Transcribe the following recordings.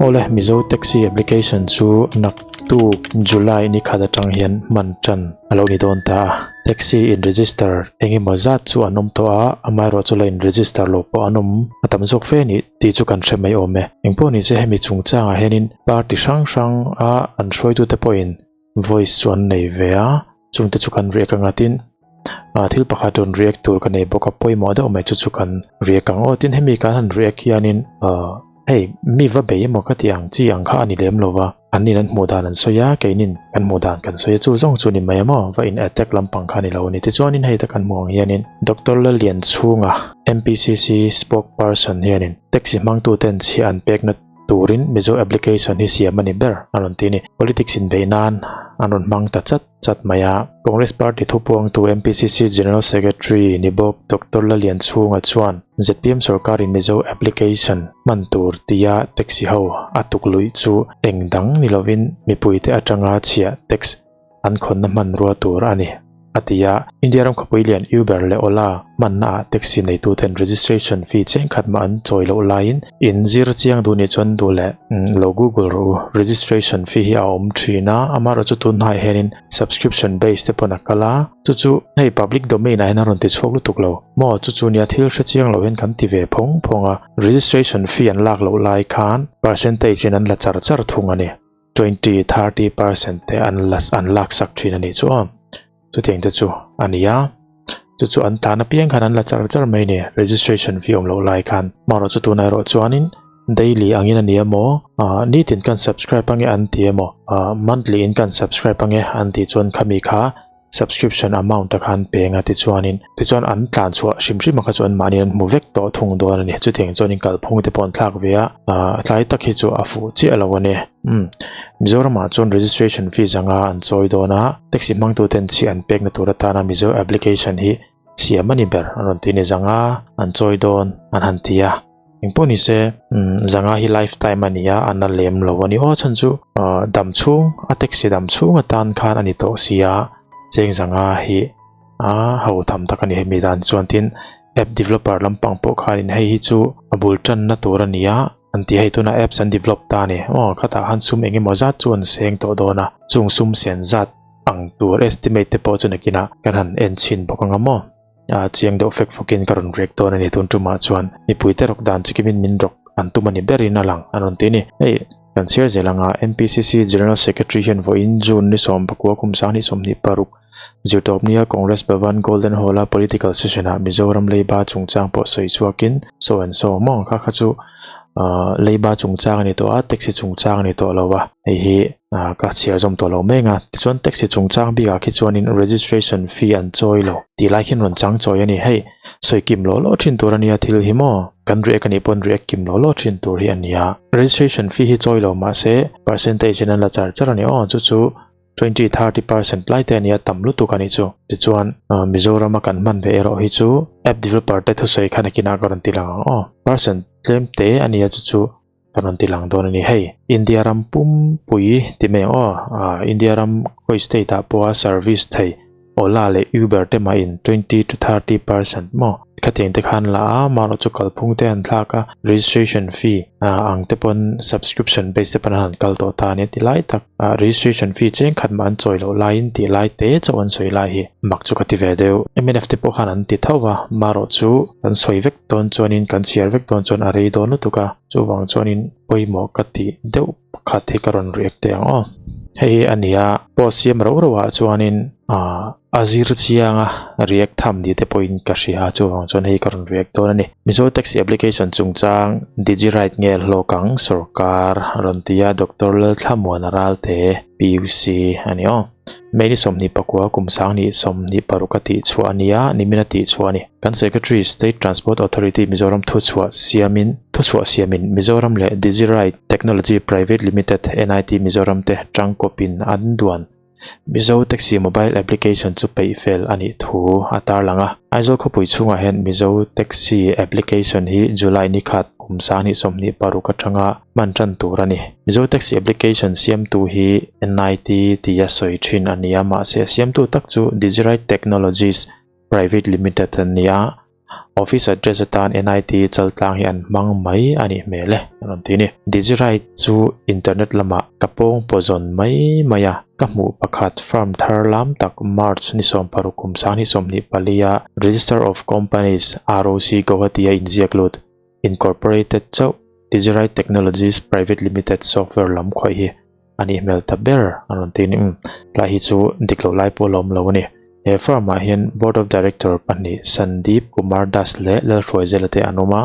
Awle, Mizo Taxi application chu naktuk July ni khat atang hian hman tan a lo ni dawn ta a. Taxi in register eng emaw zat chu an awm tawh a, amaherawh chu la in register lo pawh an awm a tam zawk fe a ni tih chu kan hre mai awm e. Engpawh ni se hemi chungchangah hianin party hrang hrang a an hruaitute pawhin voice chu an nei ve a, chungte chu kan react anga tin ah thil pakhat rawn react tur ka nei bawk a pawimawh deuh mai chu chu kan react ang aw tin hemi kan han react hianin ah hei mi va bei emaw ka tih ang chi ang kha a ni lem lo va an nin an hmuh dan an sawi a keinin kan hmuh dan kan sawi a chu zawng chu ni mai emaw va in attack lampang kha a ni lo a ni tichuanin hei ta kan hmuh ang hianin Doctor Lallianchhunga M_P_C_C spokesperson hianin taxi hmangtuten chhiah an pekna turin Mizo application hi siam a ni ber a rawn ti a ni. Politics inbeih nan an rawn hmang ta chat chat mai a. Congress party thupuangtu MPCC General Secretary ni bawk Doctor Lalianchhunga chuan zpm sorkarin Mizo application hman tur tia taxi ho a tuk luih chu eng dang ni lovin mipuite atanga chhiah tax an khawnna hmanrua tur a ni, a ti a. India ram khawpui lian Uber leh Ola hmannaah taxi neituten registration fee chengkhat mah an chawi loh laiin in zir chiang duh nih chuan duh leh lo Google rawh u. Registration fee hi a awm thin a, amaherawh chu tun hnaiah hianin subscription base te pawn a kal a, chu chu hei public domain ah hian a rawn ti chhuak lutuk lo maw? Chu chu nia thil hre chiang lo hian kan ti ve phawng phawng a, registration fee an lak loh lai khan percentage in an la char char thung a ni. 20, 30 percent te an la an lak sak thin a nih chu aw. Chutiang te chu a ni a. Chu chu an tan apiang khan an la char char mai ni registration fee awm loh lai khan. Marawh chu tunah erawh chuanin daily angin a ni emaw ah nitin kan subscribe ange an ti emaw ah monthly in kan subscribe ange an tih chuan khami kha subscription amount a khan peng a tichuanin tichuan an tlan chhuah hrim hrim a kha chu an mahni an hmu vek tawh thung dawn a ni chutiang chuan in kalphung te pawh an thlak ve a ah tlai tak hi chu a fuh chiah lo a ni umm Mizoram ah chuan registration fees anga an chawi dawn a taxi hmang tu ten chhiah an pek na tur atana Mizo application hi siam a ni ber an rawn ti a ni zanga an chawi dawn an han ti a. Engpawh ni se zanga hi life time a ni a, a na lem lo a ni. Aw chhan chu dam chhung a taxi dam chhung atan khan a ni tawh si a, cheng zanga hi a ho tham tak a ni hemi dan chuan tin app developer lampang pawh khanin hei hi chu a bul tanna tur a ni a an ti hei tuna apps an develop ta a ni. Aw khatah khan sum eng emaw zat chu an seng tawh dawn a, chung sum sen zat ang tur estimate te pawh chu nakinah kan han en chhin bawk ang a maw. A chiang deuh fek fawkin ka rawn react dawn a ni tun tumah chuan mipui te rawk dan chikimin min rawk an tum a ni berin a lang an rawn ti a ni. Hei kan chhiar zel anga MPCC General Secretary hian vawiin June ni 11 kum 2026 zirtawpnia Congress Bhavan Golden Hall a political session ah Mizoram leiba chungchang pawh sawi chhuakin so and so maw kha kha chu leiba chungchang a ni tawh a taxi chungchang a ni tawh lo a hei hi ka chhiar zawm tawh lo mek a tichuan taxi chungchang bikah khi chuanin registration fee an chawi lo tih lai khian rawn chang chawi a ni hei sawi kim lawh lawh thin tur a nia thil hi maw kan react a nih pawn react kim lawh lawh thin tur hi a nia registration fee hi chawi lo mahse percentage in an la char char a ni aw chu chu 20 30 percent lai te a nia tam lutuk a nih chu tichuan Mizoram a kan hman ve erawh hi chu app developer te thusawi khan a kinah ka rawn ti lang ang aw percent tlem te a nia chu chu Kan rawn ti lang dawn a ni. Hei India ram pumpui ti mai ang aw, ah India ram khawi state ah pawha service thei Ola leh Uber te mah in 20 to 30 percent maw khatiang te khan la a, amaherawh chu kalphung te an thlak a, registration fee ah ang te pawn subscription base te pawn an han kal tawh ta a ni ti lai tak. Ah registration fee cheng khat mah an chawi loh laiin tih lai te chauh an sawi lai hi mak chu ka ti ve deuh. Mnf te pawh khan an ti tho va, marawh chu kan sawi vek dawn chuanin kan chhiar vek dawn chuan a rei dawn lutuk a, chuvang chuanin pawimawh ka tih deuh pakhat hi ka rawn react teh ang aw. Hei hi a ni a, post siam rauh rauh ah chuanin ah a zir chiang a react tham ni te pawhin ka hria a, chuvang chuan hei ka rawn react dawn a ni. Mizo Taxi Application chungchang Digiride nge hlawk ang sorkar a rawn ti a, Doctor Lalthlamuana Ralte, PUC a ni aw. May ni 24 kum 2026 a tihchhuah a ni a, nimin a tihchhuah a ni. Kan Secretary State Transport Authority Mizoram thuchhuah siamin thuchhuah siamin Mizoram leh Digiride Technology Private Limited NIT Mizoram te tangkawpin an duan Mizo Taxi Mobile Application chu peih fel a nih thu a tarlang a. Aizawl khawpui chhungah hian Mizo Taxi Application hi July ni khat kum 2026 atanga hman tan tur a ni. Mizo Taxi Application siamtu hi NIT tia sawi thin a ni a, mahse a siamtu tak chu Digiride Technologies Private Limited an ni a. Office address atan NIT Chaltlang hi an hmang mai a nih hmel e, a rawn ti a ni. Digiride chu internet lamah ka pawng paw zawn mai mai a, ka hmuh pakhat firm thar lam tak March ni 16 kum 2024 a Register of Companies, ROC, Guwahati a inziak lut Incorporated chauh Digiride Technologies Private Limited software lam khawih hi a nih hmel ta ber a rawn ti a ni. Umm tlai hi chu dik loh lai pawh a la awm lo a ni. He firm ah hian Board of Director pahnih Sandeep Kumar Das leh Lalhruaizela te an awm a,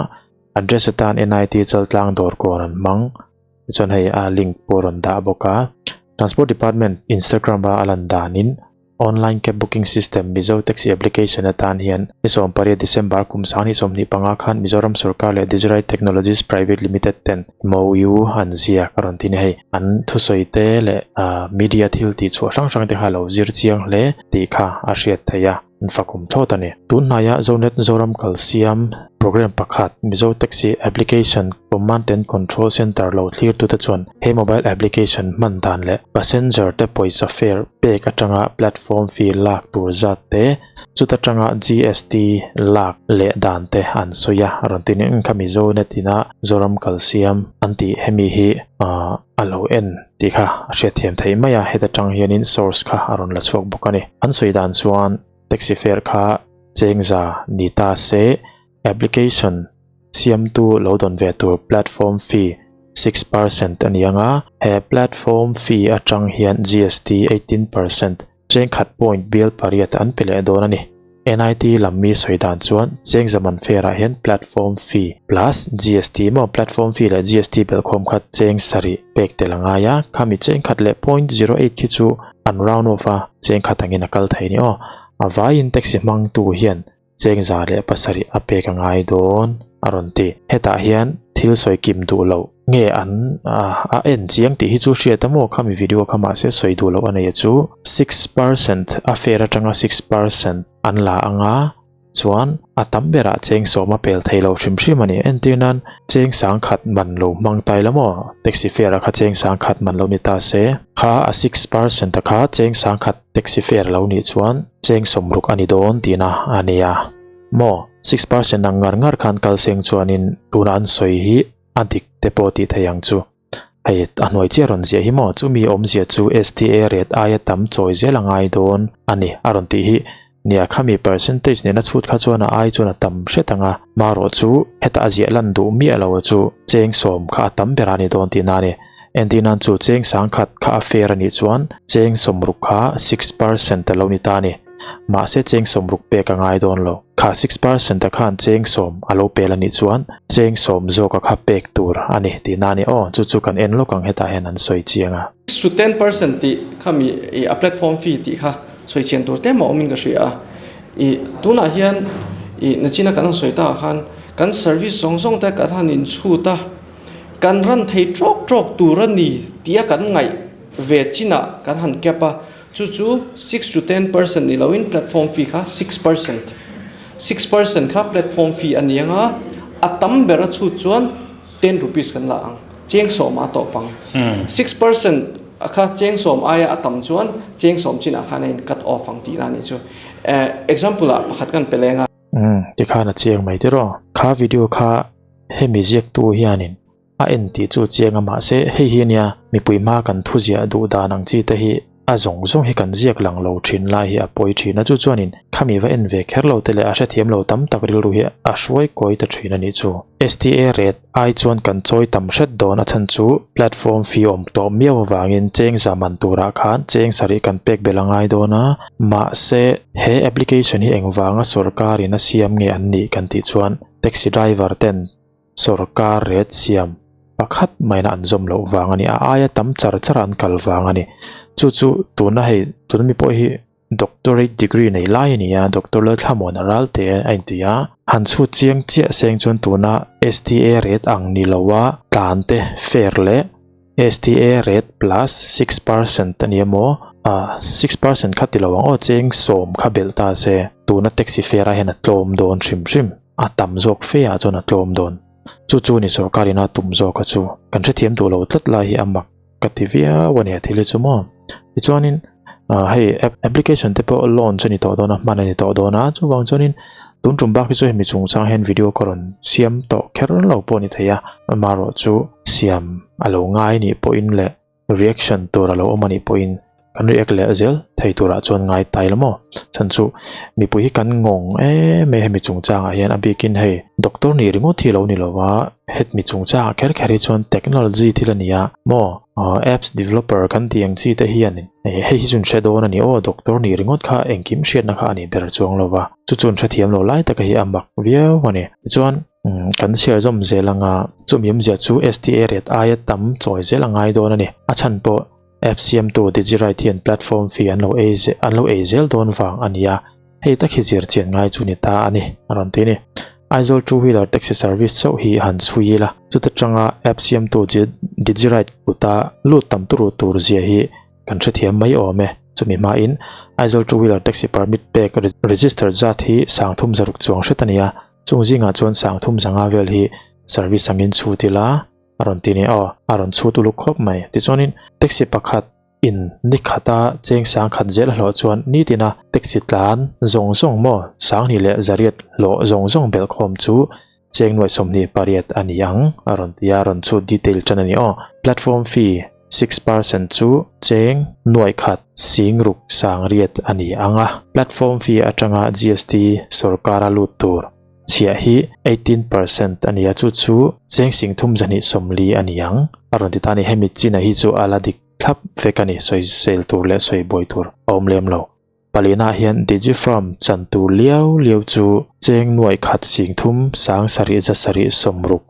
address atan NIT Chaltlang dawr kawn an hmang. Tichuan hei a link pawh a rawn dah bawk a. Transport Department Instagram a a lan danin Online cab booking system Mizo Taxi application atan hian ni 18 December kum 2025 khan Mizoram sorkar leh Digiride Technologies Private Limited ten MOU an ziak a rawn ti ni hei. An thusawi te leh media thil tih chhuah hrang hrang te kha lo zir chiang hle tih kha a hriat theih a, an fakawm thlawt a ni. Tun hnaia Zonet Zoram kalsiam program pakhat Mizo Taxi application Command and Control Center lo thlirtute chuan he mobile application hman dan leh passenger te pawisa fare pek atanga platform fee lak tur zat te, chuta tanga GST lak leh dan te an sawi a, a rawn ti ning kha Mizo net ina Zoram kalsiam an tih hemi hi a lo en tih kha a hriatthiam theih mai a, heta tang hianin source kha a rawn la chhuak bawk a ni. An sawi dan chuan taxi fare kha chengza ni ta se Application siamtu lo dawn ve tur platform fee 6% a ni ang a, he platform fee atang hian GST 18% chengkhat point bial pariat an pe leh dawn a ni. NIT lam mi sawi dan chuan cheng zaman fare ah hian platform fee plus GST emaw platform fee leh GST belhkhawm kha cheng sarih pek tel a ngai a, khami chengkhat leh 0.08 khi chu an round off a, chengkhat angin a kal thei a ni aw. A vaiin taxi hmangtu hian 7,700 a pek a ngai dawn a rawn ti. Hetah hian thil sawi kim duh loh nge an a en chiang tih hi chu hriat a maw khami video kha mahse sawi duh loh a nei a chu 6% a fare atanga 6% an la anga chuan a tam berah cheng sawm a pel thei lo hrim hrim a ni. Entir nan cheng sangkhat man lo hmang tai la maw taxi fare a kha cheng sangkhat man lo ni ta se kha a 6% a kha cheng sangkhat Taxi fare lo nih chuan cheng sawmruk a ni dawn tihna a ni a. Maw, 6% ang ngar ngar khan kal seng chuanin tuna an sawi hi a dik te pawh tih theih ang chu. Hei, a hnuai chiah rawn ziah hi maw, chumi awmzia chu STA rate aia tam chawi zel a ngai dawn a ni a rawn tih hi. Nia, khami percentage nena chhut kha chuan a ai chuan a tam hret ang a, marawh chu heta a ziah lan duh miah lo chu cheng sawm kha a tam ber a ni dawn tihna a ni. Entir nan chu cheng sangkhat kha a fare a nih chuan cheng sawmruk kha 6% a lo ni ta a ni. Mahse cheng sawmruk pek a ngai dawn lo. Kha 6% a khan cheng sawm a lo pel a nih chuan cheng sawm zawka kha pek tur a ni tihna a ni. Aw, chu chu kan en lawk ang hetah hian an sawi chiang a. 6 to 10% tih kha mi a platform fee tih kha sawi chian tur tlem a awmin ka hria a. I tunah hian i nachina kan han sawi takah khan kan service zawng zawng te kan han inchhut a. Kan ran thei trawk trawk tur a ni tia kan ngaih ve chinah kan han cap a, chu chu 6 to 10% ni loin platform fee kha 6%, 6% kha platform fee a ni ang a, a tam ber a chhut chuan ten rupees kan la ang, cheng sawm a tawp ang. 6% kha cheng sawm aia a tam chuan cheng sawm chinah khan a in cut off ang tihna a nih chu. Example ah pakhat kan pe leng a. Umm tikhan a chiang mai tiraw. Kha video kha hemi ziaktu hianin a en tih chu chiang a mahse hei hi ania mipui hma kan thu ziah duh dan ang chi te hi a zawng zawng hi kan ziak lang lo thin lai hi a pawi thin a chu chuanin khami va en ve kher lo te leh a hrethiam lo tam tak rilru hi a hruai kawi ta thin a nih chu. STA rate ai chuan kan chawi tam hret dawn a chhan chu platform fee awm tawh miau avangin cheng za man turah khan cheng sarih kan pek belh a ngai dawn a, mahse he application hi engvanga sorkarin a siam nge an nih kan tih chuan taxi driver ten sorkar rate siam pakhat maina an zawm loh vang a ni, a aia tam char char an kal vang a ni. Chu chu tuna hei tuna mi pawh hi Doctorate degree nei lai a ni a, Doctor Lalthlamuan a ral teh a inti a. Han chhut chiang chiah seng chuan tuna STA rate ang ni loa tlan te fare leh STA rate plus 6% a ni emaw, ah 6% kha ti lo ang aw, cheng sawm kha belh ta se tuna taxi fare ah hian a tlawm dawn hrim hrim, a tam zawk fe ah chuan a tlawm dawn. Chu chu ni sorkar ina tum zawk a chu kan hrethiam duh lo tlat lai hi a mak. Ka ti viau a ni a thil hi chu maw. Tichuanin hei application te pawh launch a ni tawh dawn a, hman a ni tawh dawn a, chuvang chuanin Tun tum bak hi chu hemi chungchang hian video ka rawn siam tawh kher lo pawh a ni thei a, amaherawhchu siam a lo ngai nih pawhin leh reaction tur a lo awm a nih pawhin kan react leh zel thei turah chuan ngai tai la maw? Chhan chu mipui hi kan ngawng em mai hemi chungchangah hian a bikin hei doctor nih ringawt hi a lo ni lo va, hetmi chungchangah kher kher hi chuan technology thil a ni a maw? Apps developer kan tih ang chi te hian hei hi chu an hre dawn a ni aw, doctor nih ringawt kha engkim hriatna kha a nih ber chuang lo va, chu chu an hrethiam lo lai taka hi a mak viau a ni. Tichuan kan chhiar zawm zel anga chumi awmzia chu STA rate aia tam chawi zel a ngai dawn a ni. A chhan pawh App siamtu Digiride hian platform fee an lo ei an lo ei zel dawn vang a ni a, hei tak hi zir chian ngai chu ni ta a ni, a rawn ti a ni. Aizawl two wheeler taxi service chauh hi han chhui ila, chuta tanga app siamtu Digiride kuta lut tam turu tur zia hi kan hrethiam mai awm e. Chumi hmain Aizawl two wheeler taxi permit pek register zat hi sangthum zaruk chuang hret a ni a, chung zingah chuan sangthum zanga vel hi service angin chhut ila, A rawn ti ni aw, a rawn chhut uluk khawp mai. Tichuanin taxi pakhat in ni khata cheng sang khat zel a hlawh chuan nitina taxi tlan zawng zawng maw sanghnih leh zariat hlawh zawng zawng belhkhawm chu cheng nuaih 28 a ni ang a rawn ti a, a rawn chhut detail tan a ni aw. Platform fee 6% chu cheng nuaih khat sing ruk sang riat a ni ang a, platform fee atanga GST sawrkara lut tur Chhiah hi 18% a ni a, chu chu cheng sing thum zahnih 40 a ni ang. A rawn ti ta a ni, hemi china hi chu a la dik thlap vek a ni, sawi sel tur leh sawi buai tur a awm lem lo. Palina hian Digifarm chan tur liau liau chu cheng nuaih khat sing thum sang sarih za sarih 60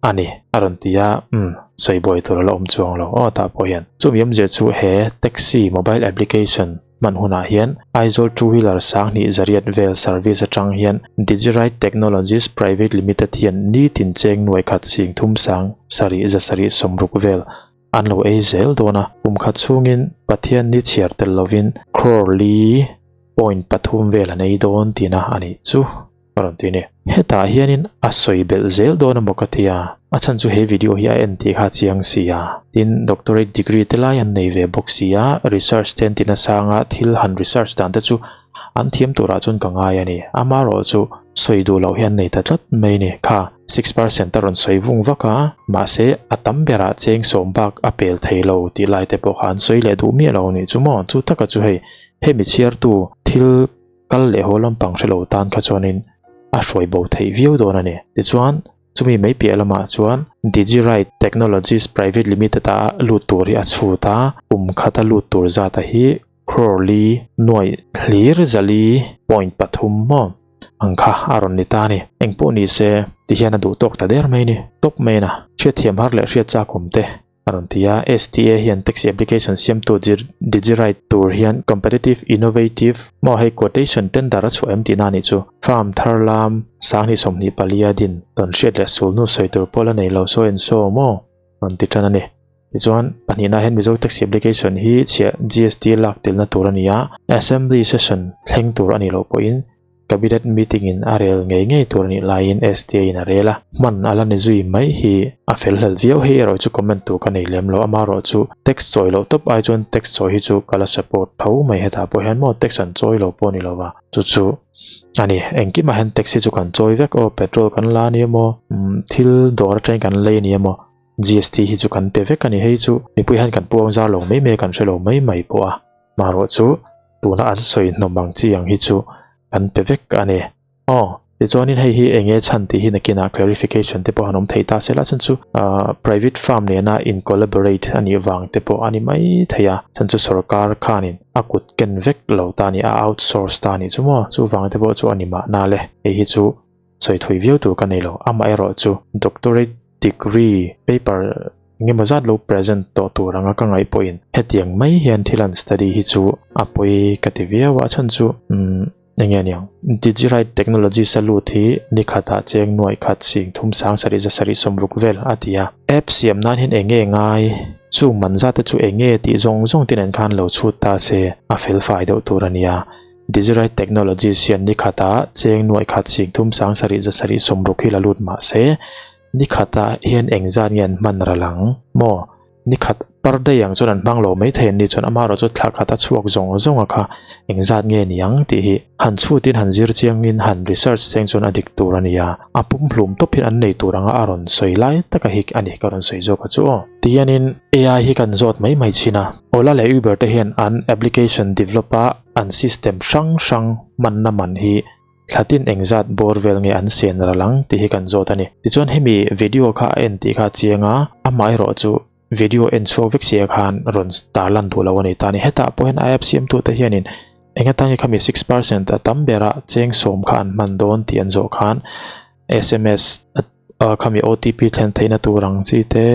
a ni, a rawn ti a, umm, sawi buai tur a la awm chuang lo aw tah pawh hian. Chumi awmzia chu he taxi mobile application Hman hunah hian Aizawl Two Wheeler 2000 zariat vel service atang hian Digiride Technologies Private Limited hian nitin cheng nuai khat sing thum sang sarih za sarih 60 vel an lo ei zel dawn a. Kum khat chhungin Pathian ni chhiar tel lovin crore li point pathum vel an ei dawn tihna a nih chu. A rawn ti ni. Hetah hianin a sawi belh zel dawn a maw ka ti a, a chhan chu he video hi a en tih kha a chiang si a. Tin, doctorate degree te lai an nei ve bawk si a, research te an ti nasanga thil han research dan te chu an thiam turah chuan ka ngai a ni. Amaherawh chu sawi duh loh hi an nei ta tlat mai ni. Kha 6% a rawn sawi vung vak a, mahse a tam berah cheng sawm bak a pel thei lo tih lai te pawh kha an sawi leh duh miah lo a nih chu maw. Chu taka chu hei hemi chhiartu thil Kal leh haw lampang hre lo tan kha chuanin a hruai bo theih viau dawn a ni. Tichuan, chumi mai piah lamah chuan Digiride Technologies Private Limited-a lut tur hi a chhut a, kum khata lut tur zata hi crore li nuaih hlir zali point pathum maw ang kha a rawn ni ta a ni. Engpawh ni se, tihian a duh tawk ta der mai ni. Tawp mai na, hriatthiam har leh hriat chak awm te. A rawn ti a, STA hian taxi application siamtu Digiride tur hian competitive, innovative maw hei quotation tender a chhuah em tihna a nih chu. Farm thar lam 2024 a din tawn hriat leh sulhnu sawi tur pawh la nei lo so and so maw rawn ti tan a ni. Tichuan, pahnihna hian Mizo taxi application hi chhiah GST lak telna tur a ni a, assembly session thleng tur a nih loh pawhin Cabinet meeting in a rel ngei ngei tur anih laiin STA in a rel a, hman a la ni zui mai hi a fel hlel viau. Hei erawh chu comment tur ka nei lem lo, amaherawh chu tax chawi loh tawp ai chuan tax chawi hi chu ka la support tho mai hetah pawh hian maw tax an chawi lo pawh a ni lo va, chu chu a ni. Engkimah hian tax hi chu kan chawi vek aw, petrol kan la a ni emaw, thil dawr atangin kan lei a ni emaw, GST hi chu kan pe vek a ni. Hei chu mipui hian kan puang zar lo mai mai a, kan hre lo mai mai pawh a, amaherawh chu Tuna an sawi hnawm ang chi ang hi chu kan pe vek a ni. Aw, tichuanin hei hi eng nge chhan tih hi nakinah clarification te pawh han awm thei ta se la, chhan chu private firm nena in collaborate a nih vang te pawh a ni mai thei a, chhan chu sorkar khanin a kut ken vek lo ta a ni, a outsource ta a nih chu maw, chuvang te pawh chu a ni mahna le, hei hi chu sawi thui viau tur ka nei lo, amaherawh chu doctorate degree paper Engemaw zat lo present tawh tur anga ka ngaih pawhin hetiang mai hian thil an study hi chu a pawi ka ti viau a, a chhan chu umm enge aniang Digiride Technology salute hi ni khatah cheng nuaih khat sing thum sang sarih za sarih 60 vel a ti a, app siam nan hian enge ngai chung man zat te chu enge tih zawng zawng te nen khan lo chhut ta se a fel fai deuh tur a nia. Digiride Technologies hian ni khatah cheng nuaih khat sing thum sang sarih za sarih 60 hi la lut mahse Ni khatah hian engzat nge an hman ral ang maw? Ni khat Per day ang chuan an hmang lo mai thei an ni chuan amaherawh chu thla khat a chhuak zawng zawng a kha engzat nge ni ang tih hi han chhutin han zir chiangin han research cheng chuan a dik tur a ni a, a pumhlum tawp hian an nei tur anga a rawn sawi lai taka hi a ni ka rawn sawi zawk a chu aw. Tihianin AI hi kan zawt mai mai thin a, Ola leh Uber te hian an application develop a an system hrang hrang hmanna man hi Thlatin engzat bawr vel nge an sen ral ang tih hi kan zawt a ni. Tichuan hemi video kha a en tih kha a chiang a, amaherawh chu video en chhuak vek sia khan rawn tarlan duh lo a ni ta a ni. Hetah pawh hian app siamtute hianin engatan nge khami 6% a tam berah cheng sawm kha an hman dawn tih an zawh khan sms Khami OTP thlen theihna tur ang chi te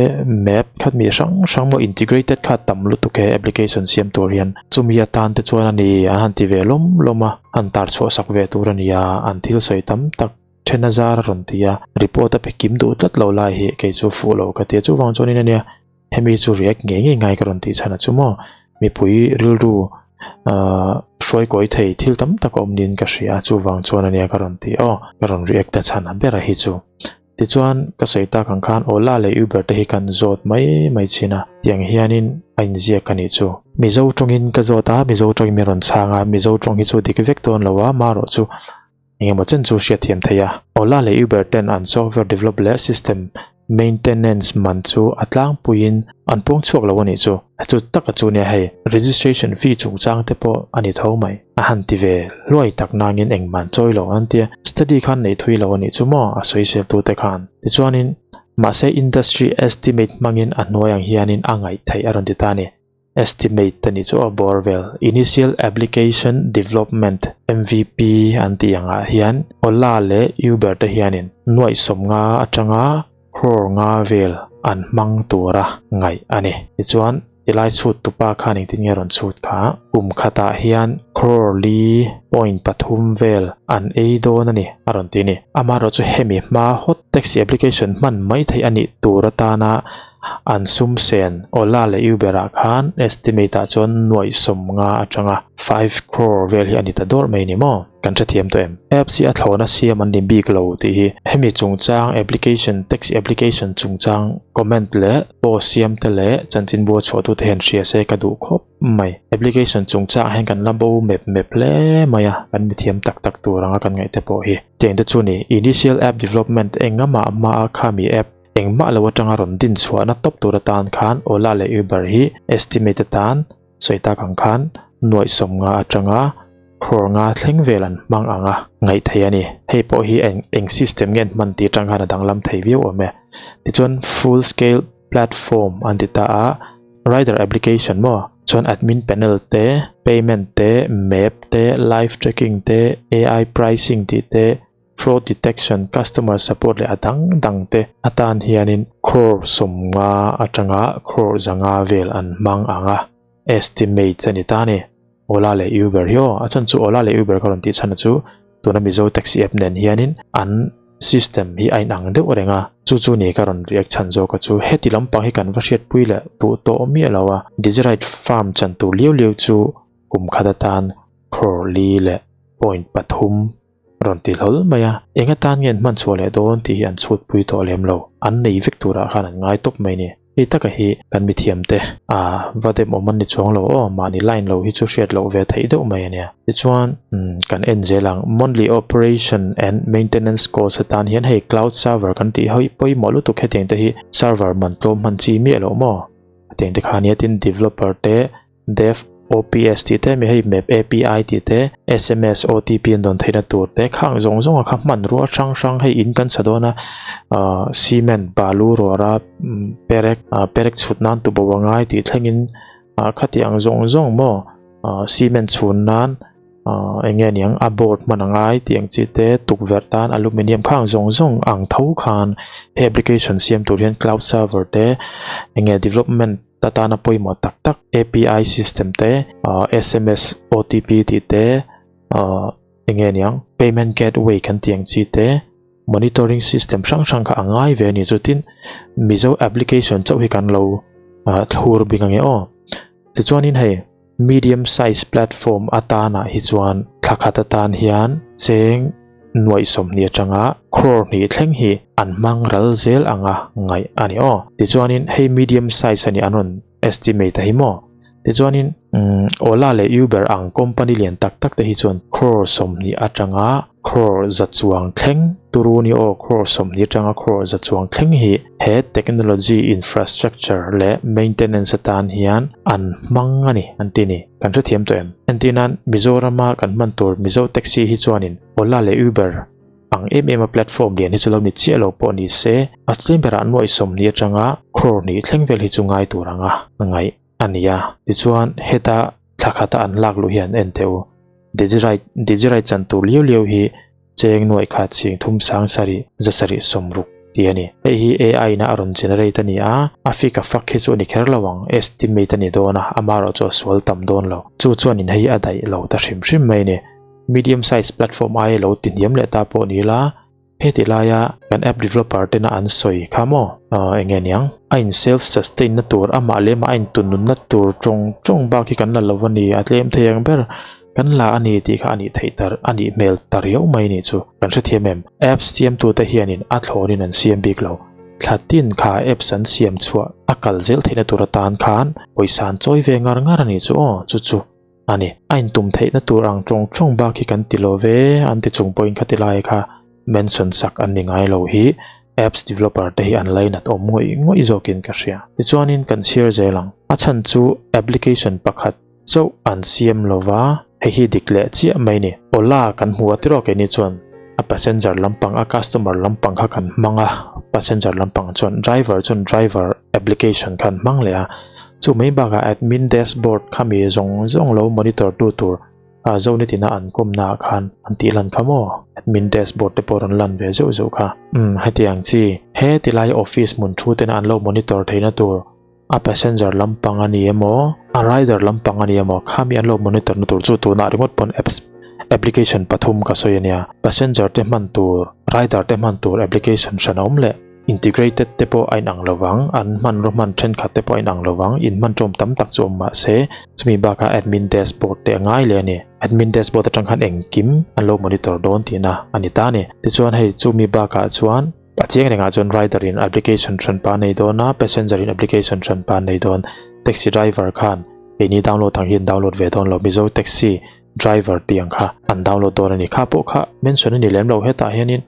map khat mi hrang hrang maw integrated kha tam lutuk he application siam tur hian chumi atan te chuan a ni an han ti ve lawm lawm a han tar chhuah sak ve tur a ni a an thil sawi tam tak then a zar a rawn ti a report a pe kim duh tlat lo lai hi kei chu fuh lo ka ti a chuvang chuanin a nia hemi chu react ngei ngei ngai ka rawn tih chhan a chu maw mipui rilru ahh hruai kawi thei thil tam tak a awm niin ka hria a chuvang chuan ania ka rawn tih aw ka rawn react a chhan a ber a hi chu tichuan ka sawi tak ang khan Ola leh Uber te hi kan zawt mai mai thin a tiang hianin a inziak a nih chu Mizo tawngin ka zawt a Mizo tawngin min rawn chhang a Mizo tawng hi chu dik vek dawn lo a marawh chu Engemaw chen chu hriat thiam thei a. Ola leh Uber ten an software develop leh system maintenance man chu a tlangpuiin an puang chhuak lo a nih chu. A chu taka chu nia hei, registration fee chungchang te pawh a ni tho mai. A han ti ve hluai tak nangin engmah chawi lo an tia. Study khan neih thui lo a nih chu maw a sawisel tute khan. Tichuanin, mahse industry estimate hmangin a hnuai ang hianin a ngaih theih a rawn ti ta a ni. Estimate a nih chu a bawr vel. Initial Application Development, MVP, an tih angah hian Ola leh Uber te hianin nuaih 50 atanga crore nga vel an hmang tura ngaih a ni. Tichuan, tilai chhut tupa khan engtin nge rawn chhut kha? Kum khatah hian crore li point pathum vel an ei dawn a ni a rawn ti a ni. Amaherawhchu chu hemi hma hawt taxi application hman mai theih a nih tur atana An sum sen Ola leh Uber ah khan estimate ah chuan nuaih 50 atanga 5 crore vel hi a ni ta dawrh mai ni maw? Kan hrethiam tawh em? Apps hi a thlawna siam an ni bik lo tih hi hemi chungchang application taxi application chungchang comment leh post siam te leh chanchinbu a chhuah tute hian hria se ka duh khawp mai. Application chungchang ah hian kan la bo mep mep hle mai a, kan mithiam tak tak tur anga kan ngaih te pawh hi. Cheng te chu ni initial app development engamaah hmaa khami app Engmah lo atanga rawn din chhuahna tawp tur atan khan Ola leh Uber hi estimate atan sawi tak ang khan nuaih 50 atanga crore nga thleng vel an hmang ang a ngaih theih a ni. Hei pawh hi eng eng system nge an hman tih atang khan a danglam thei viau awm e. Tichuan full scale platform an ti ta a, rider application maw chuan admin panel te, payment te, map te, live tracking te, AI pricing tih te, Fraud detection, customer support leh a dang dang te atan hianin crore 50 atanga crore 500 vel an hmang ang a, estimate a ni ta a ni. Ola leh Uber hi aw, a chhan chu Ola leh Uber ka rawn tih chhan a chu tuna Mizo taxi app nen hianin an system hi a inang deuh reng a, chu chu ni ka rawn react chhan zawk a chu heti lampang hi kan va hriatpui leh duh tawh miah lo a, Digiride farm chan tur liau liau chu kum khat atan crore li leh point pathum rawn ti hlawl mai a, eng atan nge an hman chhuah leh dawn tih hi an chhut pui tawh lem lo, an nei vek turah khan an ngai tawp mai ni. Hei taka hi kan mithiam te a va dem awm an ni chuang lo aw, mahni line lo hi chu hriat loh ve theih deuh mai a nia. Tichuan kan en zel ang, monthly operation and maintenance cost atan hian hei cloud server kan tih hawi pawimawh lutuk hetiang te hi server man tlawm hman chi miah loh maw? Hetiang te kha nia tin developer te Dev OPS tih te mi hei map API tih te SMS OTP an dawn theihna tur te khang zawng zawng a kha hmanrua hrang hrang hei in kan sa dawn a ah cement balu rawra perek ah perek chhut nan tubo a ngai tih thlengin ah khati ang zawng zawng maw ah cement chhun nan ah eng nge niang a board hman a ngai tih ang chi te tukverh tan aluminium khang zawng zawng ang tho khan he application siam tur hian cloud server te eng nge development Tatana pawimawh tak tak API system te, sms OTP tih te, eng nge niang payment gateway kan tih ang chi te, monitoring system hrang hrang kha a ngai ve a ni. Chutin Mizo application chauh hi kan lo thlur bik ang e aw. Tichuanin hei medium size platform atana hi chuan thla khat atan hian cheng nuaih 20 atanga crore hnih thleng hi an hmang ral zel anga ngaih a ni aw. Tichuanin hei medium size a ni an rawn. Estimate a hi maw? Tichuanin Ola leh Uber ang company lian tak tak te hi chuan crore 20 atanga crore za chuang thleng turu ni aw crore 20 atanga crore za chuang thleng hi he technology infrastructure leh maintenance atan hian an hmang a ni an ti ni. Kan hrethiam tawh em? Entirnan Mizorama kan hman tur Mizo taxi hi chuanin Ola leh Uber ang em em a platform lian hi chu lo ni chiah lo pawh ni se, a tlem berah nuaih 20 atanga crore hnih thleng vel hi chu ngai tur anga ngaih a ni a. Tichuan, heta thla khata an lak luh hian en teh u. Digiride Digiride chan tur liau liau hi cheng nuaih khat ching thum sang sarih za sarih 60 tih a ni. Hei hi AI in a rawn generate a ni a, a fik a fak hi chu a ni kher lo ang, estimate a ni dawn a, amaherawh chu a sual tam dawn lo. Chu chuanin hei a daih lo ta hrim hrim mai a ni. Medium size platform aia lo ti hniam leh ta pawh ni ila, heti laia kan app developer tena an sawi kha maw? Eng nge niang? A in self sustain na tur, amah leh amah a in tunnunna tur tawng tawng bak hi kan la lo a ni, a tlem thei ang ber kan la a ni tih kha a nih theih tar a nih hmel ta riau mai ni chu. Kan hrethiam em? Apps siamtute hianin a thlawnin an siam bik lo. Thla tin kha apps an siam chhuah a kal zel theihna tur atan khan pawisa an chawi ve ngar ngar a ni chu aw, chu chu. A ni, a intum theihna tur ang tawng tawng bak hi kan ti lo ve, an ti chung pawhin khati lai kha mention sak an ni ngai lo hi apps developer te hi an lainat awm ngawih ngawih zawkin ka hria. Tichuanin kan chhiar zel ang. A chhan chu application pakhat chauh an siam lo va, hei hi dik leh chiah mai ni. Ola kan hmu a tiraw keini chuan a passenger lampang a customer lampang kha kan hmang a, passenger lampang chuan driver chuan driver application kha an hmang leh a. Chu mai bakah admin dashboard kha mi zawng zawng lo monitor tu tur a zone tina an kawmna ah khan an tih lan kha maw? Admin dashboard te pawh rawn lan ve zeuh zeuh kha. Umm hetiang chi he tilai office hmun thu tena an lo monitor theihna tur a passenger lampang a ni emaw a rider lampang a ni emaw kha mi an lo monitor na tur chu tunah ringawt pawn apps application pathum ka sawi a nia. Passenger te hman tur rider te hman tur application hran a awm leh. Integrated te pawh a inang lovang, an hmanraw hman thenkhat te pawh a inang lovang, inhman tawm tam tak chu awm mahse chumi bakah admin dashboard te a ngai leh a ni. Admin dashboard atang khan engkim an lo monitor dawn tihna a ni ta a ni. Tichuan hei chumi bakah chuan a chiang rengah chuan rider in application hranpa nei dawn a, passenger in application hranpa nei dawn, taxi driver khan keini download ang hian download ve dawn lo, Mizo taxi driver tih ang kha an download dawn a ni. Kha pawh kha mention a ni lem lo, hetah hianin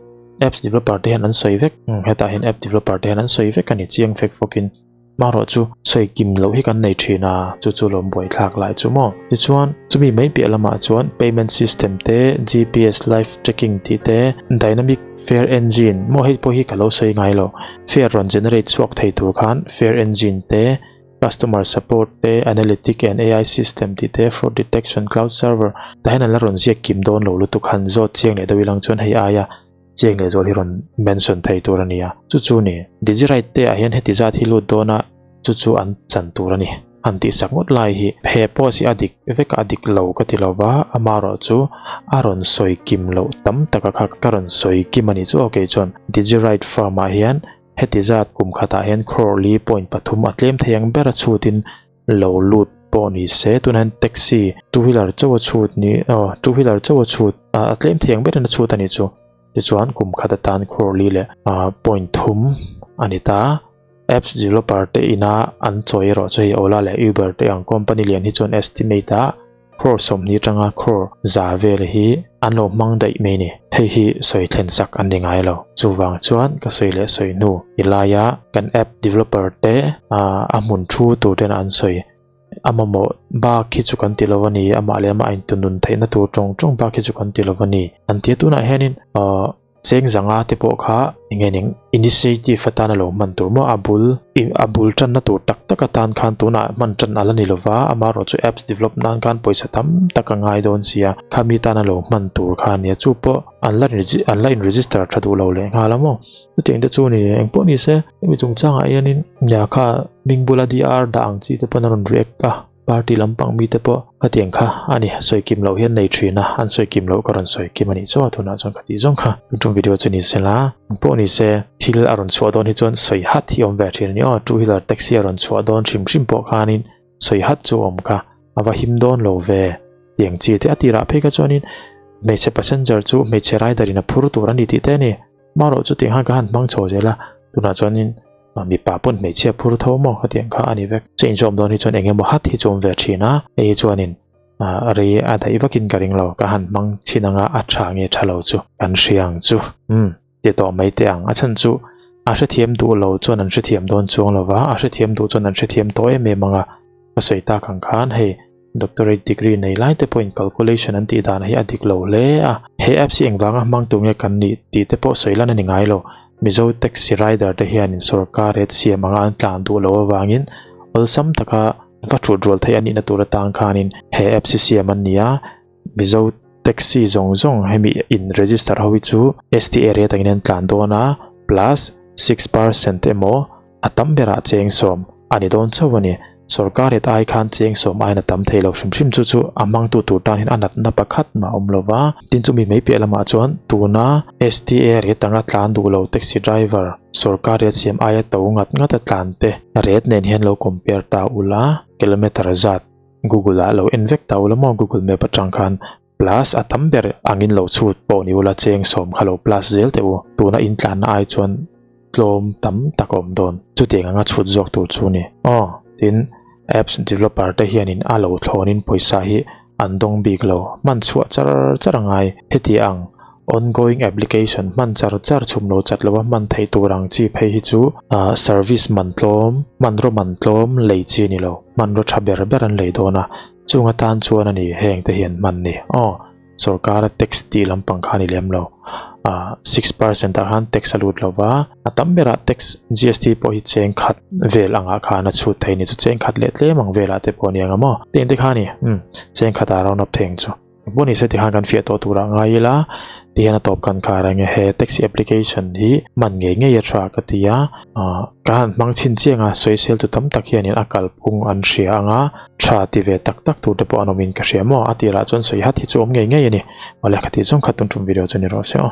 apps developer te hian an sawi vek, hetah hian app developer te hian an sawi vek a ni chiang fek fawkin. Marawh chu sawi kim loh hi kan nei thin a, chu chu lawm buaithlak lai chu maw. Tichuan chumi mai piah lamah chuan payment system te, GPS live tracking tih te, dynamic fare engine maw hei pawh hi ka lo sawi ngai lo, fare rawn generate chhuak thei tur khan fare engine te, Customer support te, analytic and AI system tih te, fraud detection, cloud server tah hian an la rawn ziak kim dawn lo lutuk han zawt chiang leh deuh ilang chuan hei aia chiang leh zual hi rawn mention thei tur a ni a. Chu chu ni, Digiride te ah hian heti zat hi lut dawn a, chu chu an chan tur a ni. Han tih sak ngawt lai hi he post hi a dik vek a dik lo ka ti lo va, amaherawh chu a rawn sawi kim loh tam taka kha ka rawn sawi kim a ni chu aw kei chuan Digiride firm ah hian Heti zat kum khatah hian crore li point pathum a tlem thei ang ber a chhutin lo lut pawh ni se, tunah hian taxi two wheeler chauh a chhut ni aw two wheeler chauh a chhut a tlem thei ang berin a chhut a ni chu. Tichuan kum khat atan crore li leh point thum a ni ta. Apps developer te ina an chawi erawh chu hei Ola leh Uber te ang company lian hi chuan estimate a Crore 20 atanga crore 100 vel hi an lo hmang daih mai ni. Hei hi sawi thlen sak an ni ngai lo. Chuvang chuan ka sawi leh sawi hnu i laia kan app developer te a hmun thu tur ten an sawi. A mamawh bak hi chu kan ti lo a ni, amah leh amah a intunun theihna tur tawng tawng bak hi chu kan ti lo a ni. An tia tunah hianin Cheng zanga te pawh kha eng nge ning initiative atana lo hman tur maw a bul a bul tanna tur tak tak atan khan tunah hman tan ala ni lova amaherawh chu apps develop nan khan pawisa tam tak a ngai dawn sia khami tana lo hman tur kha ania chu pawh an la an la in register tha duh lo leh nghal a maw chutiang te chu ni eng pawh ni se hemi chungchangah hianin nia kha hming bula DR dah ang chi te pawn a rawn react a. Party lampang mite pawh khatiang kha a ni, sawi kim loh hian nei thin a, an sawi kim loh ka rawn sawi kim a nih chu a, tunah chuan ka tih zawng kha tun tum video chu ni se la, eng pawh ni se thil a rawn chhuah dawn hi chuan sawi hat hi awm ve thin a ni aw, two wheeler taxi a rawn chhuah dawn hrim hrim pawh khanin sawi hat chu awm kha a va him dawn lo ve tiang chi te a tirah phei kha chuanin hmeichhe passenger chu hmeichhe rider in a phur tur a ni tih te a ni, marawh chu tiang khan ka han hmang chho zel a, tunah chuanin. Mipa pawn hmeichhia phur tho maw khatiang kha a ni vek. Change awm dawn hi chuan eng emaw hat hi chu awm ve thin a, hei hi chuanin rei a daih vakin ka ring lo, ka han hmang chin anga a tha nge tha lo chu kan hria ang chu. Umm ti tawh mai teh ang, a chhan chu a hrethiam duh lo chuan an hrethiam dawn chuang lo va, a hrethiam duh chuan an hrethiam tawh em em anga ka sawi tak ang khan hei Doctorate degree nei lai te pawhin calculation an tih dan hi a dik lo hle a. He apps hi engvanga hmang tur nge kan nih tih te pawh sawi lan a ni ngai lo. Mizo taxi rider te hianin sorkar rate siam anga an tlan duh loh avangin awlsam taka va thut rual theih a nihna tur atang khanin he apps hi siam an ni a. Mizo taxi zawng zawng hemi in register ho hi chu STA rate angin an tlan dawn a, plus 6% emaw A tam berah cheng sawm a ni dawn chauh a ni. Sorkar et ai khan cheng sawm aiin a tam thei lo hrim hrim chu chu a hmangtu tur tan hian a natna pakhat mah a awm lo va. Tin chumi mai piah lamah chuan tuna STA rate anga tlan duh lo taxi driver sorkar rate siam aia to ngat ngat a tlan te rate nen hian lo compare ta ula kilometer zat Google ah lo en vek ta ula maw Google map atang khan plus a tam ber angin lo chhut pawh ni ula cheng sawm kha lo plus zel teh u tuna in tlanna ai chuan tlawm tam tak a awm dawn chutiang anga chhut zawk tur chu ni aw tin apps developer te hianin a lo thlawnin pawisa hi an dawng bik lo hman chhuah char char a ngai heti ang ongoing application hman char char chhum lo chat lova hman theih tur ang chi phei hi chu ah service man tlawm hmanraw man tlawm lei chi a ni lo hmanraw tha ber ber an lei dawn a. Chung atan chuan a ni heng te hian hman ni. Aw, sorkara tax tih lampang kha a ni lem lo. Ah, 6% ah khan tax a lut lo va, a tam berah tax GST pawh hi cheng khat vel angah khan a chhut thei ni chu cheng khat leh tlem ang velah te pawh a ni ang a maw? Teng te kha a ni, umm, cheng khatah round up theng chu. Engpawh ni se tikhan kan fiah tawh turah ngai ila, tihian a tawp kan khar ang e. He taxi application hi hman ngei ngei a tha ka ti a, ah ka han hmang chhin chiang a, sawisel tu tam tak hianin a kalphung an hria ang a, tha ti ve tak tak tur te pawh an awmin ka hria maw? A tirah chuan sawi hat hi chu awm ngei ngei a ni. Awle ka tih zawng kha tun tum video chu ni rawh se aw.